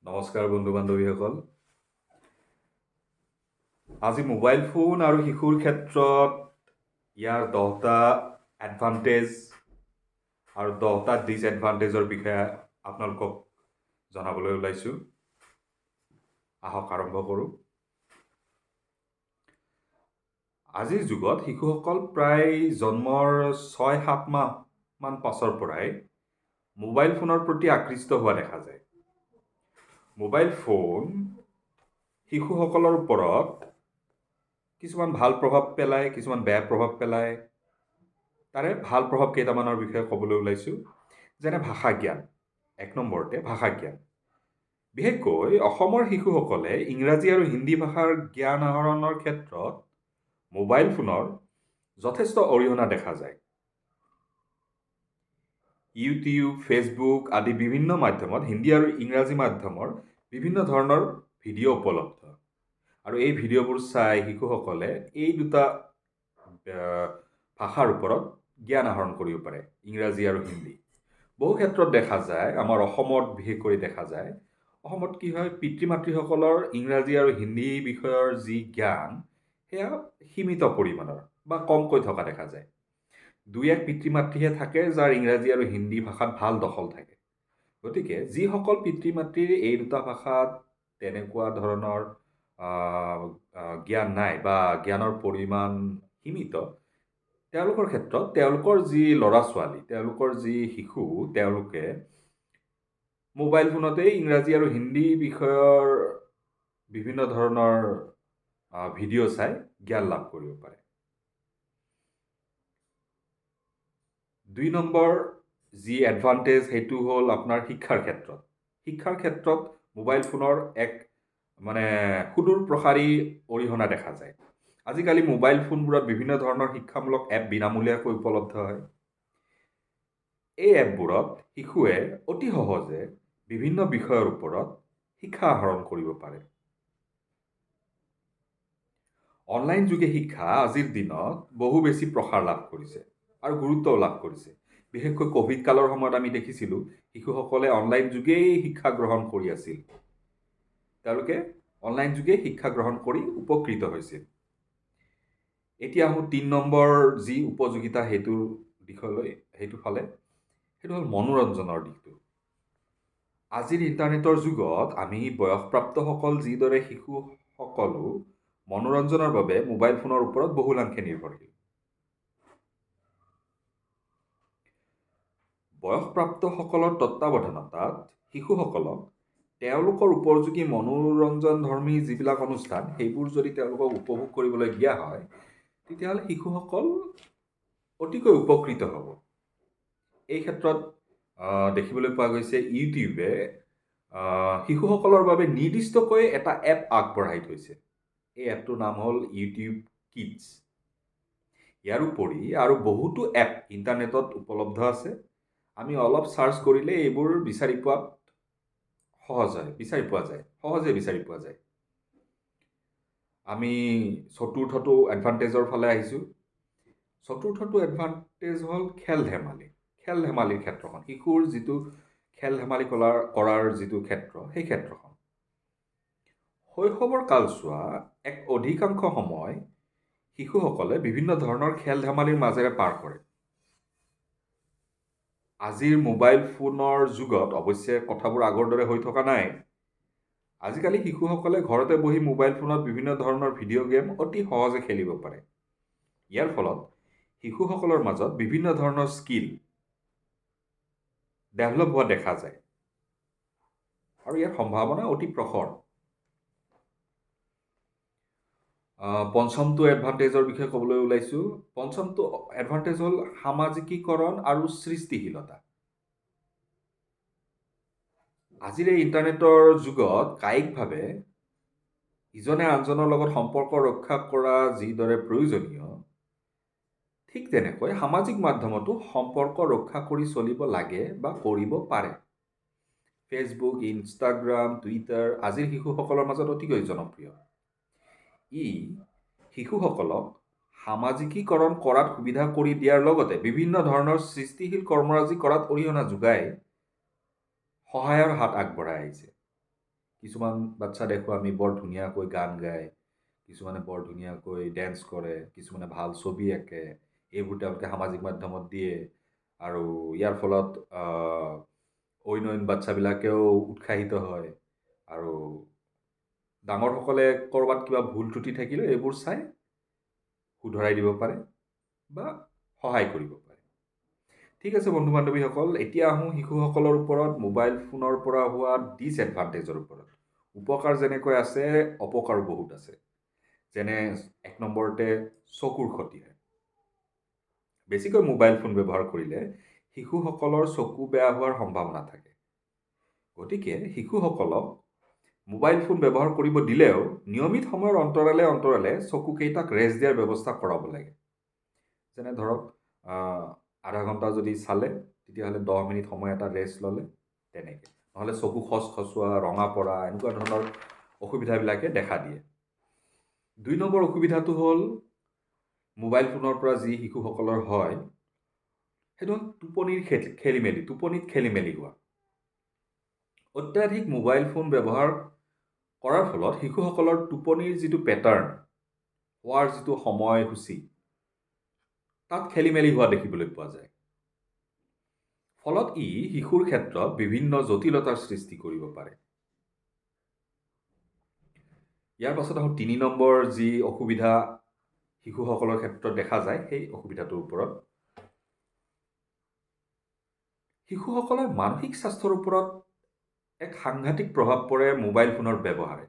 নমস্কাৰ বন্ধু বান্ধৱীসকল। আজি মোবাইল ফোন আৰু শিশুৰ ক্ষেত্ৰত ইয়াৰ 10টা এডভান্টেজ আৰু 10টা ডিছএডভান্টেজৰ বিষয়ে আপোনালোকক জনাবলৈ ওলাইছোঁ। আহক আৰম্ভ কৰোঁ। আজিৰ যুগত শিশুসকল প্ৰায় জন্মৰ 6-7 মাহমান পাছৰ পৰাই মোবাইল ফোনৰ প্ৰতি আকৃষ্ট হোৱা দেখা যায়। মোবাইল ফোন শিশুসকলৰ ওপৰত কিছুমান ভাল প্ৰভাৱ পেলায়, কিছুমান বেয়া প্ৰভাৱ পেলায়। তাৰে ভাল প্ৰভাৱ কেইটামানৰ বিষয়ে ক'বলৈ ওলাইছোঁ, যেনে ভাষা জ্ঞান। 1 নম্বৰতে ভাষা জ্ঞান। বিশেষকৈ অসমৰ শিশুসকলে ইংৰাজী আৰু হিন্দী ভাষাৰ জ্ঞান আহৰণৰ ক্ষেত্ৰত মোবাইল ফোনৰ যথেষ্ট অৰিহণা দেখা যায়। ইউটিউব, ফেচবুক আদি বিভিন্ন মাধ্যমত হিন্দী আৰু ইংৰাজী মাধ্যমৰ বিভিন্ন ধৰণৰ ভিডিঅ' উপলব্ধ, আৰু এই ভিডিঅ'বোৰ চাই শিশুসকলে এই দুটা ভাষাৰ ওপৰত জ্ঞান আহৰণ কৰিব পাৰে, ইংৰাজী আৰু হিন্দী। বহু ক্ষেত্ৰত দেখা যায়, আমাৰ অসমত বিশেষ কৰি দেখা যায়, অসমত কি হয়, পিতৃ মাতৃসকলৰ ইংৰাজী আৰু হিন্দী বিষয়ৰ যি জ্ঞান সেয়া সীমিত পৰিমাণৰ বা কমকৈ থকা দেখা যায়। 2-1 পিতৃ মাতৃহে থাকে যাৰ ইংৰাজী আৰু হিন্দী ভাষাত ভাল দখল থাকে। গতিকে যিসকল পিতৃ মাতৃৰ এই দুটা ভাষাত তেনেকুৱা ধৰণৰ জ্ঞান নাই বা জ্ঞানৰ পৰিমাণ সীমিত, তেওঁলোকৰ ক্ষেত্ৰত তেওঁলোকৰ যি ল'ৰা ছোৱালী, তেওঁলোকৰ যি শিশু, তেওঁলোকে মোবাইল ফোনতেই ইংৰাজী আৰু হিন্দী বিষয়ৰ বিভিন্ন ধৰণৰ ভিডিঅ' চাই জ্ঞান লাভ কৰিব পাৰে। 2 নম্বৰ যি এডভান্টেজ সেইটো হ'ল আপোনাৰ শিক্ষাৰ ক্ষেত্ৰত। শিক্ষাৰ ক্ষেত্ৰত মোবাইল ফোনৰ এক মানে সুদূৰ প্ৰসাৰী অৰিহণা দেখা যায়। আজিকালি মোবাইল ফোনবোৰত বিভিন্ন ধৰণৰ শিক্ষামূলক এপ বিনামূলীয়াকৈ উপলব্ধ হয়। এই এপবোৰত শিশুৱে অতি সহজে বিভিন্ন বিষয়ৰ ওপৰত শিক্ষা আহৰণ কৰিব পাৰে। অনলাইন যোগে শিক্ষা আজিৰ দিনত বহু বেছি প্ৰসাৰ লাভ কৰিছে আৰু গুৰুত্বও লাভ কৰিছে। বিশেষকৈ ক'ভিড কালৰ সময়ত আমি দেখিছিলোঁ শিশুসকলে অনলাইন যোগেই শিক্ষা গ্ৰহণ কৰি আছিল। তেওঁলোকে অনলাইন যোগে শিক্ষা গ্ৰহণ কৰি উপকৃত হৈছিল। এতিয়া আহোঁ 3 নম্বৰ যি উপযোগিতা সেইটোৰ দিশলৈ, সেইটো ফালে, সেইটো হ'ল মনোৰঞ্জনৰ দিশটো। আজিৰ ইণ্টাৰনেটৰ যুগত আমি বয়সপ্ৰাপ্তসকল যিদৰে শিশুসকলো মনোৰঞ্জনৰ বাবে মোবাইল ফোনৰ ওপৰত বহুলাংশে নিৰ্ভৰশীল। বয়সপ্ৰাপ্তসকলৰ তত্বাৱধানতাত শিশুসকলক তেওঁলোকৰ উপযোগী মনোৰঞ্জনধৰ্মী যিবিলাক অনুষ্ঠান, সেইবোৰ যদি তেওঁলোকক উপভোগ কৰিবলৈ দিয়া হয়, তেতিয়াহ'লে শিশুসকল অতিকৈ উপকৃত হ'ব। এই ক্ষেত্ৰত দেখিবলৈ পোৱা গৈছে ইউটিউবে শিশুসকলৰ বাবে নিৰ্দিষ্টকৈ এটা এপ আগবঢ়াই থৈছে। এই এপটোৰ নাম হ'ল ইউটিউব কিডছ। ইয়াৰ উপৰি আৰু বহুতো এপ ইণ্টাৰনেটত উপলব্ধ আছে। আমি অলপ চাৰ্চ কৰিলে এইবোৰ বিচাৰি পোৱাত সহজ হয়, বিচাৰি পোৱা যায়, সহজে বিচাৰি পোৱা যায়। আমি চতুৰ্থটো এডভান্টেজৰ ফালে আহিছোঁ। চতুৰ্থটো এডভান্টেজ হ'ল খেল ধেমালি। খেল ধেমালিৰ ক্ষেত্ৰখন, শিশুৰ যিটো খেল ধেমালি কৰাৰ যিটো ক্ষেত্ৰ, সেই ক্ষেত্ৰখন। শৈশৱৰ কালচোৱা এক অধিকাংশ সময় শিশুসকলে বিভিন্ন ধৰণৰ খেল ধেমালিৰ মাজেৰে পাৰ কৰে। আজিৰ মোবাইল ফোনৰ যুগত অৱশ্যে কথাবোৰ আগৰ দৰে হৈ থকা নাই। আজিকালি শিশুসকলে ঘৰতে বহি মোবাইল ফোনত বিভিন্ন ধৰণৰ ভিডিঅ' গেম অতি সহজে খেলিব পাৰে। ইয়াৰ ফলত শিশুসকলৰ মাজত বিভিন্ন ধৰণৰ স্কিল ডেভেলপ হোৱা দেখা যায় আৰু ইয়াৰ সম্ভাৱনা অতি প্ৰখৰ। পঞ্চমটো এডভান্টেজৰ বিষয়ে ক'বলৈ ওলাইছোঁ। পঞ্চমটো এডভান্টেজ হ'ল সামাজিকীকৰণ আৰু সৃষ্টিশীলতা। আজিৰ এই ইণ্টাৰনেটৰ যুগত কায়িকভাৱে ইজনে আনজনৰ লগত সম্পৰ্ক ৰক্ষা কৰা যিদৰে প্ৰয়োজনীয়, ঠিক তেনেকৈ সামাজিক মাধ্যমতো সম্পৰ্ক ৰক্ষা কৰি চলিব লাগে বা কৰিব পাৰে। ফেচবুক, ইনষ্টাগ্ৰাম, টুইটাৰ আজিৰ শিশুসকলৰ মাজত অতিকৈ জনপ্ৰিয়। ই শিশুসকলক সামাজিকীকৰণ কৰাত সুবিধা কৰি দিয়াৰ লগতে বিভিন্ন ধৰণৰ সৃষ্টিশীল কৰ্মৰাজি কৰাত অৰিহণা যোগাই সহায়ৰ হাত আগবঢ়াই আহিছে। কিছুমান বাচ্ছা দেখোঁ আমি বৰ ধুনীয়াকৈ গান গায়, কিছুমানে বৰ ধুনীয়াকৈ ডেন্স কৰে, কিছুমানে ভাল ছবি আঁকে, এইবোৰ তেওঁলোকে সামাজিক মাধ্যমত দিয়ে আৰু ইয়াৰ ফলত অইন অইন বাচ্ছাবিলাকেও উৎসাহিত হয় আৰু ডাঙৰসকলে ক'ৰবাত কিবা ভুল ত্ৰুটি থাকিলেও এইবোৰ চাই শুধৰাই দিব পাৰে বা সহায় কৰিব পাৰে। ঠিক আছে বন্ধু বান্ধৱীসকল, এতিয়া আহোঁ শিশুসকলৰ ওপৰত মোবাইল ফোনৰ পৰা হোৱা ডিছএডভান্টেজৰ ওপৰত। উপকাৰ যেনেকৈ আছে, অপকাৰো বহুত আছে। যেনে এক নম্বৰতে চকুৰ ক্ষতি হয়। বেছিকৈ মোবাইল ফোন ব্যৱহাৰ কৰিলে শিশুসকলৰ চকু বেয়া হোৱাৰ সম্ভাৱনা থাকে। গতিকে শিশুসকলক মোবাইল ফোন ব্যৱহাৰ কৰিব দিলেও নিয়মিত সময়ৰ অন্তৰালে অন্তৰালে চকুকেইটাক ৰেষ্ট দিয়াৰ ব্যৱস্থা কৰাব লাগে। যেনে ধৰক আধা ঘণ্টা যদি চালে তেতিয়াহ'লে 10 মিনিট সময় এটা ৰেষ্ট ল'লে, তেনেকৈ। নহ'লে চকু খচখচোৱা, ৰঙা পৰা এনেকুৱা ধৰণৰ অসুবিধাবিলাকে দেখা দিয়ে। 2 নম্বৰ অসুবিধাটো হ'ল মোবাইল ফোনৰ পৰা যি শিশুসকলৰ হয়, সেইটো হ'ল টোপনিৰ খেলি মেলি, টোপনিত খেলি মেলি হোৱা। অত্যাধিক মোবাইল ফোন ব্যৱহাৰ কৰাৰ ফলত শিশুসকলৰ টোপনিৰ যিটো পেটাৰ্ণ, হোৱাৰ যিটো সময়সূচী, তাত খেলি মেলি হোৱা দেখিবলৈ পোৱা যায়। ফলত ই শিশুৰ ক্ষেত্ৰত বিভিন্ন জটিলতাৰ সৃষ্টি কৰিব পাৰে। ইয়াৰ পাছত আহোঁ 3 নম্বৰ যি অসুবিধা শিশুসকলৰ ক্ষেত্ৰত দেখা যায়, সেই অসুবিধাটোৰ ওপৰত। শিশুসকলৰ মানসিক স্বাস্থ্যৰ ওপৰত এক সাংঘাতিক প্ৰভাৱ পৰে মোবাইল ফোনৰ ব্যৱহাৰে।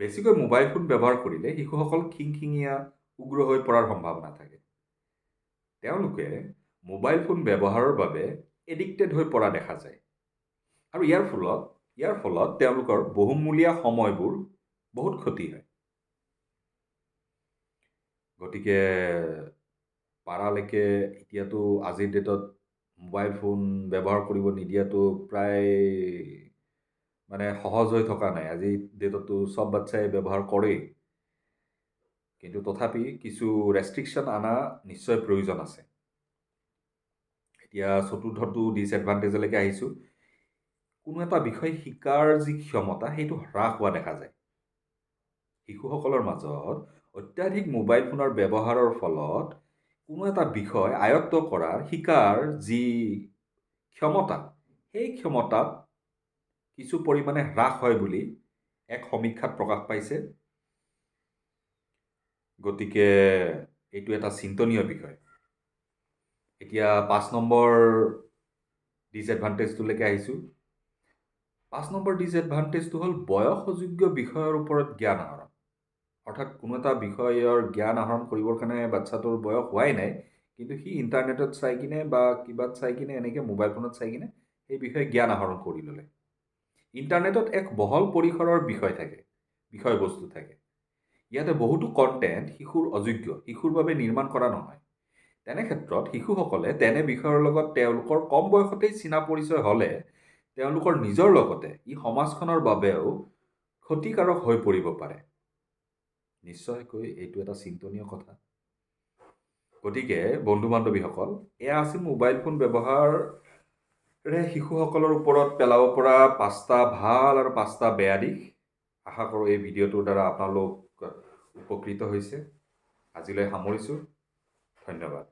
বেছিকৈ মোবাইল ফোন ব্যৱহাৰ কৰিলে শিশুসকল খিংখিঙীয়া, উগ্ৰ হৈ পৰাৰ সম্ভাৱনা থাকে। তেওঁলোকে মোবাইল ফোন ব্যৱহাৰৰ বাবে এডিক্টেড হৈ পৰা দেখা যায় আৰু ইয়াৰ ফলত তেওঁলোকৰ বহুমূলীয়া সময়বোৰ বহুত ক্ষতি হয়। গতিকে পাৰালৈকে এতিয়াতো আজিৰ ডেটত মোবাইল ফোন ব্যৱহাৰ কৰিব নিদিয়াটো প্ৰায় মানে সহজ হৈ থকা নাই। আজিৰ ডেটতো চব বাচ্ছাই ব্যৱহাৰ কৰেই, কিন্তু তথাপি কিছু ৰেষ্ট্ৰিকশ্যন অনা নিশ্চয় প্ৰয়োজন আছে। এতিয়া চতুৰ্থটো ডিছএডভান্টেজলৈকে আহিছোঁ। কোনো এটা বিষয় শিকাৰ যি ক্ষমতা, সেইটো হ্ৰাস হোৱা দেখা যায়। শিশুসকলৰ মাজত অত্যাধিক মোবাইল ফোনৰ ব্যৱহাৰৰ ফলত কোনো এটা বিষয় আয়ত্ব কৰাৰ, শিকাৰ যি ক্ষমতা, সেই ক্ষমতাত কিছু পৰিমাণে হ্ৰাস হয় বুলি এক সমীক্ষাত প্ৰকাশ পাইছে। গতিকে এইটো এটা চিন্তনীয় বিষয়। এতিয়া 5 নম্বৰ ডিছএডভান্টেজটোলৈকে আহিছোঁ। 5 নম্বৰ ডিছএডভান্টেজটো হ'ল বয়সযোগ্য বিষয়ৰ ওপৰত জ্ঞান আহৰণ। অৰ্থাৎ কোনো এটা বিষয়ৰ জ্ঞান আহৰণ কৰিবৰ কাৰণে বাচ্ছাটোৰ বয়স হোৱাই নাই, কিন্তু সি ইণ্টাৰনেটত চাই কিনে বা কিবাত চাই কিনে, এনেকৈ মোবাইল ফোনত চাই কিনে সেই বিষয়ে জ্ঞান আহৰণ কৰি ল'লে। ইণ্টাৰনেটত এক বহল পৰিসৰৰ বিষয় থাকে, বিষয়বস্তু থাকে। ইয়াতে বহুতো কণ্টেণ্ট শিশুৰ অযোগ্য, শিশুৰ বাবে নিৰ্মাণ কৰা নহয়। তেনে ক্ষেত্ৰত শিশুসকলে তেনে বিষয়ৰ লগত তেওঁলোকৰ কম বয়সতেই চিনা পৰিচয় হ'লে তেওঁলোকৰ নিজৰ লগতে ই সমাজখনৰ বাবেও ক্ষতিকাৰক হৈ পৰিব পাৰে। নিশ্চয়কৈ এইটো এটা চিন্তনীয় কথা। গতিকে বন্ধু বান্ধৱীসকল, এয়া আছিল মোবাইল ফোন ব্যৱহাৰেৰে শিশুসকলৰ ওপৰত পেলাব পৰা 5টা ভাল আৰু 5টা বেয়া দিশ। আশা কৰোঁ এই ভিডিঅ'টোৰ দ্বাৰা আপোনালোক উপকৃত হৈছে। আজিলৈ সামৰিছোঁ, ধন্যবাদ।